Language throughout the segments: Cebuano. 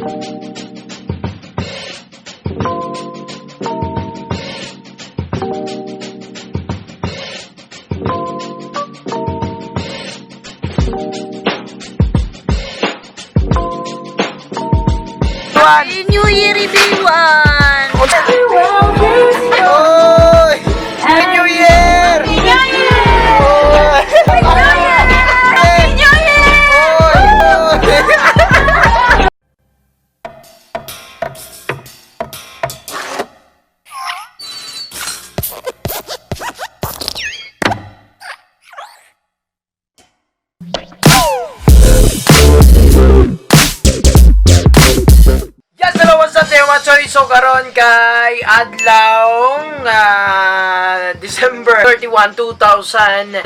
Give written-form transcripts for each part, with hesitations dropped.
Happy New Year, everyone! Oy! Happy New Year! Happy New Year! Oy! Happy New Year! Happy New Year! Oy! Yes, hello, what's up there, mga choy? So, karon kay adlawng December 31, 2020,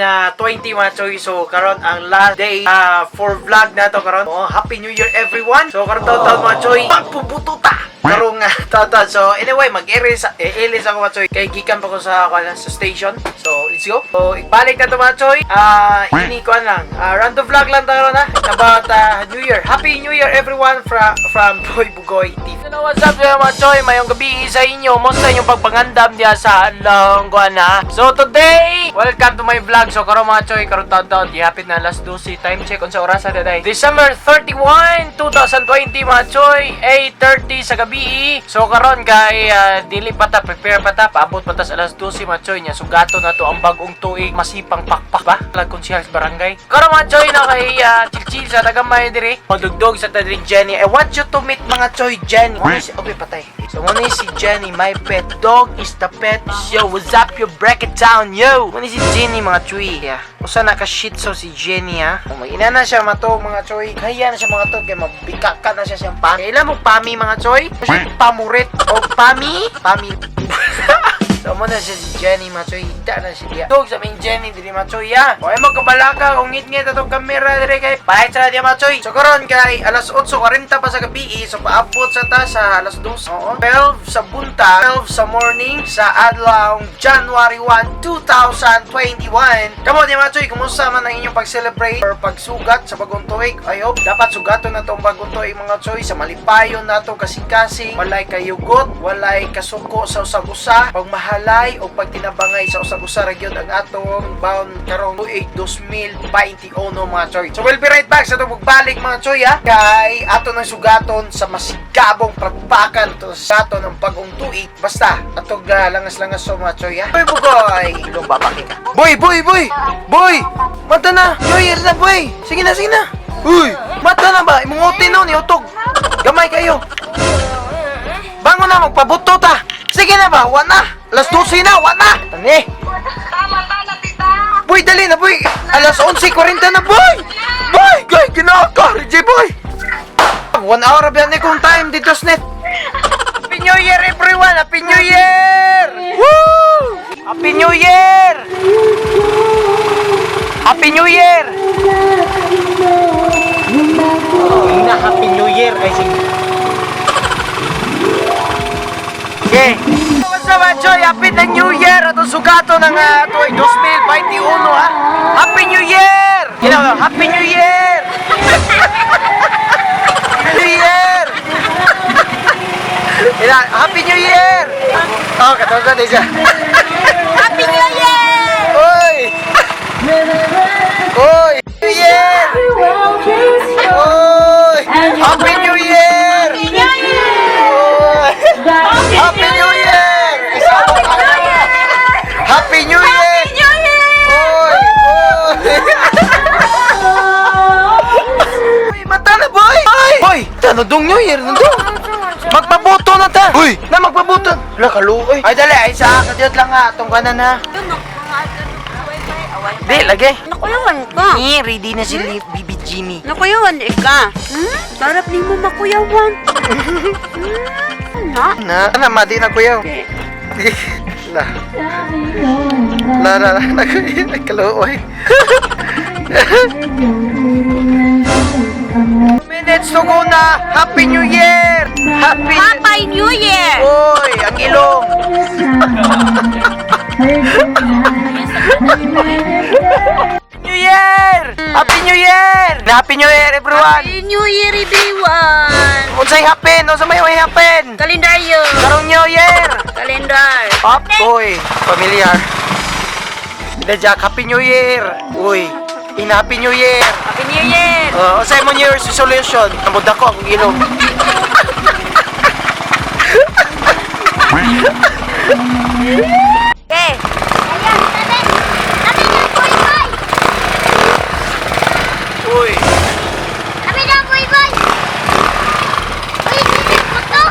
mga choy. So, karon ang last day for vlog na to karon. Oh, Happy New Year, everyone! So, karon taon-taon, mga choy, magpubuto ta! Karong taon-taon. So, anyway, mag-iris eh, ilis ako, mga choy. Kay gikan pa ko sa, kuwan, sa station. So, let's go. So, ibalik na to, mga choy. Ini ko lang. Random vlog lang tayo na about New Year. Happy New Year, everyone, from Boy Bugoy TV. Hello, what's up, mga choy? Mayong gabi sa inyo. Musta inyong pagpangandam diya sa adlawng kuwan na. So, today, welcome to my vlog. So, karon mga choy, karon taon-taon, gihapit na alas 12. Time check unsa oras na day. December 31, 2020, mga choy, 8:30 sa gabi. So, karon kay dili pa ta, prepare pa ta, paabot pa ta sa alas 12, mga choy niya. Sugato na to ang bagong tuig, masipang pakpak ba? Lag konsehal sa barangay. Karon mga choy na kay chill-chill sa tagamay diri. Madugdog sa tadring Jenny. I want you to meet mga choy Jenny. Muna si, okay, patay. So muna si Jenny, my pet dog is the pet. Yo, what's up, you break it down, yo. Muna si Jenny mga choy. Yeah. Usa na ka shit so si Jenny ha. Oh, mag-ina na siya mato mga choy. Kaya na siya mga to kay mabikaka na siya siyang pami. Kailan mo pami mga choy? Pamurit o pami? Pami. So mo na siya si Jenny Machoy, hita na siya diya. Dog sa main Jenny dili Machoy ya. O ay magkabalaka kung ngit-ngit atong kamera dire kay pahit sa diya Machoy. So karon kay alas 8:40 pa sa gabi, eh, so paabot sa ta sa alas 2. Oo. 12 sa bunta, 12 sa morning sa adlaw January 1, 2021. Kamo diya Machoy, kumusta man ang inyong pag-celebrate or pagsugat sa bagong tuig? I hope dapat sugaton na tong bagong tuig mga choy sa malipayon nato kasing-kasing, walay kayugot, walay kasuko sa usag-usa, pagmahalay o pagtinabangay sa usag-usa ra gyud ang atong bound karong tuig 2021 mga choy. So we'll be right back sa atong pagbalik mga choy ha. Kay ato nang sugaton sa masigabong pagpakan to sa ato ng bagong tuig. Basta atog langas-langas so mga choy ha. Boy bugoy, ilong babaki ka. Boy, boy, boy. Boy, mata na. New Year na boy. Sige na, sige na. Uy, mata na ba? Imungutin no ni utog. Gamay kayo. Bangon na, magpabuto ta. Sige na ba? Wa na. Alas 12 na, wa na. Tani. Tama na, tita! Boy, dali na, boy. Alas 11:40 na, boy. Boy, gay, ginaka. RJ, boy. 1 hour ba ni kung time dito, snet. Happy New Year, everyone. Happy New Year. Woo! Happy New Year. Happy New Year. Na Happy New Year ay sige. Okay. What's up, mga Choy? Happy na New Year! Atong sugato ng tuig 2021, ha? Happy New Year! You know, Happy New Year! New Year! Ina, Happy New Year! Oh, katawag ko siya. Happy New Year! Oy! Oy! New Year! Oy! Happy New Year! New Year! Oy! Happy New Year! Happy New Year! New Year! Oy! Oy! Uy, mata na, boy! Oy! Boy! Tanodong New Year, nandong! Magpabuto na ta! Uy! Na magpabuto! Wala, kaluoy. Ay, dali! Ay, sa kadyot lang ha. Atong kanan ha. Di, lagi. Nakuyawan ka. Eh, ready na si Bibi Jimmy. Nakuyawan ka. Hmm? Sarap ni mo makuyawan. Na? Na, na, madi na kuya. La. La, la, la, nagkaluoy. Minutes to go na. Happy New Year! Happy Happy New Year! Oy, ang ilong. New Year! Happy New Year! Happy New Year, everyone! Happy New Year, everyone! Unsay happen? Unsa may way happen? Kalendaryo! Karong New Year! Kalendar! Up, uy, familiar. Hindi, Jack, Happy New Year! Uy, in Happy New Year! Happy New Year! Unsay mo New Year's resolution? Nabod ako akong ilong. Okay. Ayan, tabi! Tabi na, boy, boy! Uy, Tabi na, boy, boy! Uy, sinip mo to?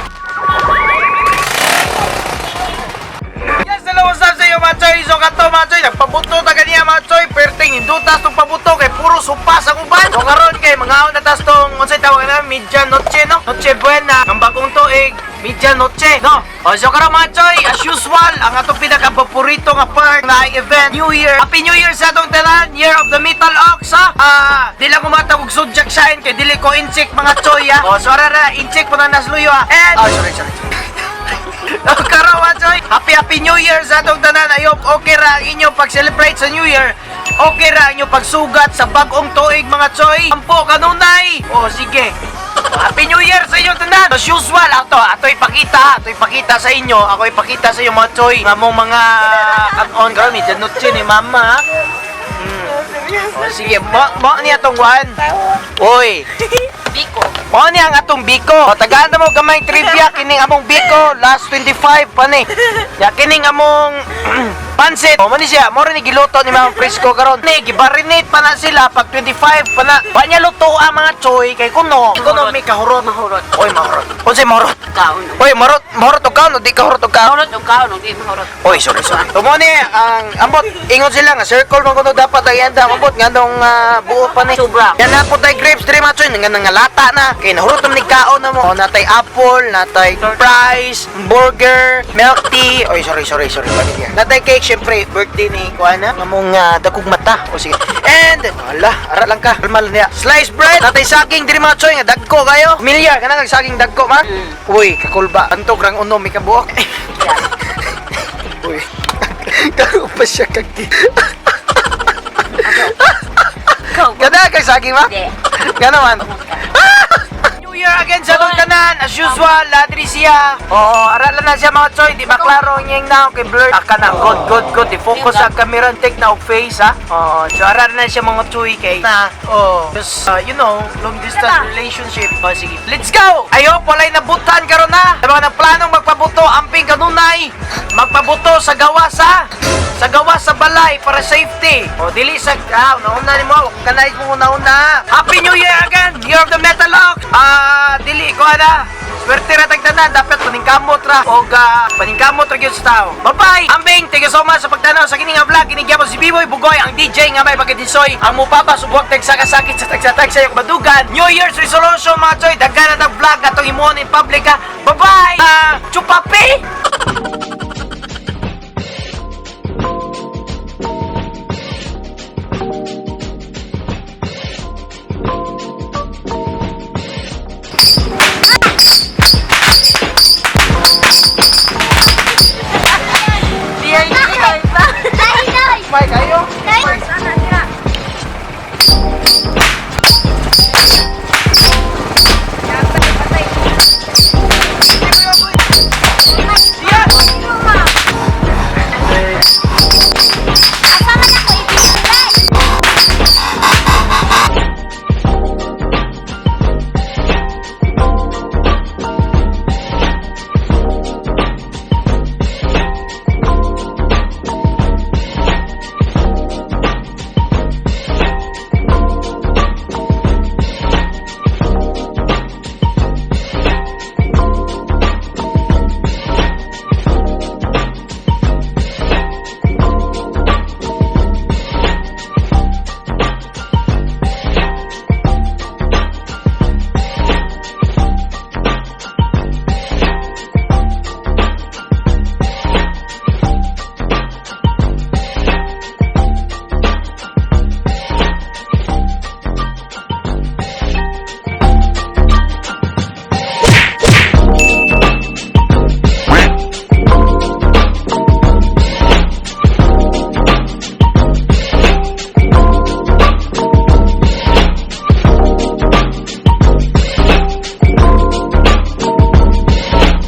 Yes, hello, what's up sa iyo, Machoy? So, kato, Machoy, nagpabuto ta ganiya, Machoy. Perting, indutas tong pabuto kay puro supas ang uban. So, karon kay mga na tas tong, unsay tawag na, media noche, no? Noche buena, ang bagong tuig, media noche, no? O, so, karon, Machoy, as usual, ang atong pinaka-paborito nga part na event, New Year. Happy New Year sa atong tanan, Year of the Metal Ox, ha? Ah, di lang umatag og zodiac sign kay dili ko incheck mga choy, ha? O, so, ara, incheck po na nasluyo, ha? And, oh, sorry, sorry, sorry. Karon, Machoy. Happy Happy New Year sa atong tanan. I hope okay ra ang inyong pag-celebrate sa New Year. Okay ra ang inyong pagsugat sa bagong tuig, mga choy. Ampo kanunay. O sige. Happy New Year sa inyong tanan. As usual, ato ato ipakita, ato ipakita sa inyo. Ako ipakita sa inyo, mga choy. Nga mong mga kanon karon ni Janutsi ni Mama. O sige, mo mo niya tong one. Uy. Biko. Mao ni ang atong biko. O, tagaan na mo gamay trivia kining among biko last 25 pa ni. Ya kining among pansit. O mo ni siya, mo ni giluto ni Ma'am Frisco karon. Ni gibarinate pa na sila pag 25 pa na. Wa niya luto ang mga choy kay kuno. Kuno may kahurot. Mahurot. Oy, mahurot. Unsay mahurot? Kaon. Oy, mahurot, mahurot og kaon, o di kahurot og kaon. Mahurot o kaon, hindi mahurot. Oy, sorry, sorry. Tumo ni ang ambot ingon sila nga circle man kuno dapat ang enda ambot nganong buo pa ni. Sobra. Yan na po tay grapes diri machoy nga nga lata na. Kay nahurot man ni kaon na mo. O, natay apple, natay fries, burger, milk tea. Oy, sorry, sorry, sorry. Pamilya. Natay cake syempre birthday ni kuana ngamong dagkog mata. O sige. And ala, ara lang ka. Kalma lang niya. Sliced bread, natay saging diri machoy nga dagko kayo. Pamilya kana kag saging dagko ma. Uy, kakulba. Antog rang unom may kabuok. Uy. Karo pa siya kag Ikaw. Ganda kay saging ma? Hindi. Gana man. New Year again sa atong tanan. As usual, ladri siya. Oo, ara lang na siya mga choy. Di ba klaro ang iyang naong kay blur? Aka na, good, good, good. I-focus ang camera and take na og face, ha? Oo, so ara na siya mga choy kay na. Oh, just, long distance relationship. Oh, sige. Let's go! Ayo, walay nabutan karon na. Sa mga nagplanong magpabuto, amping kanunay. Magpabuto sa gawas, ha? Sa gawas sa balay para safety. O dili sa nauna nimo, kanay mo una-una. Happy New Year again. Year of the Metal Ox. Ah, dili ko ana. Swerte ra tag tanan, dapat paningkamot ra og paningkamot ra gyud sa tao. Bye-bye. Ambing, thank you so much sa pagtanaw sa kini nga vlog. Kini gyapon si Biboy Bugoy, ang DJ nga may pagkadisoy, ang mupapa subuak tag sakasakit sa tagsatag sa iyong badugan. New Year's resolution mga choy, daghan na tag vlog atong imuon in public ha. Bye-bye. Ah, chupapi.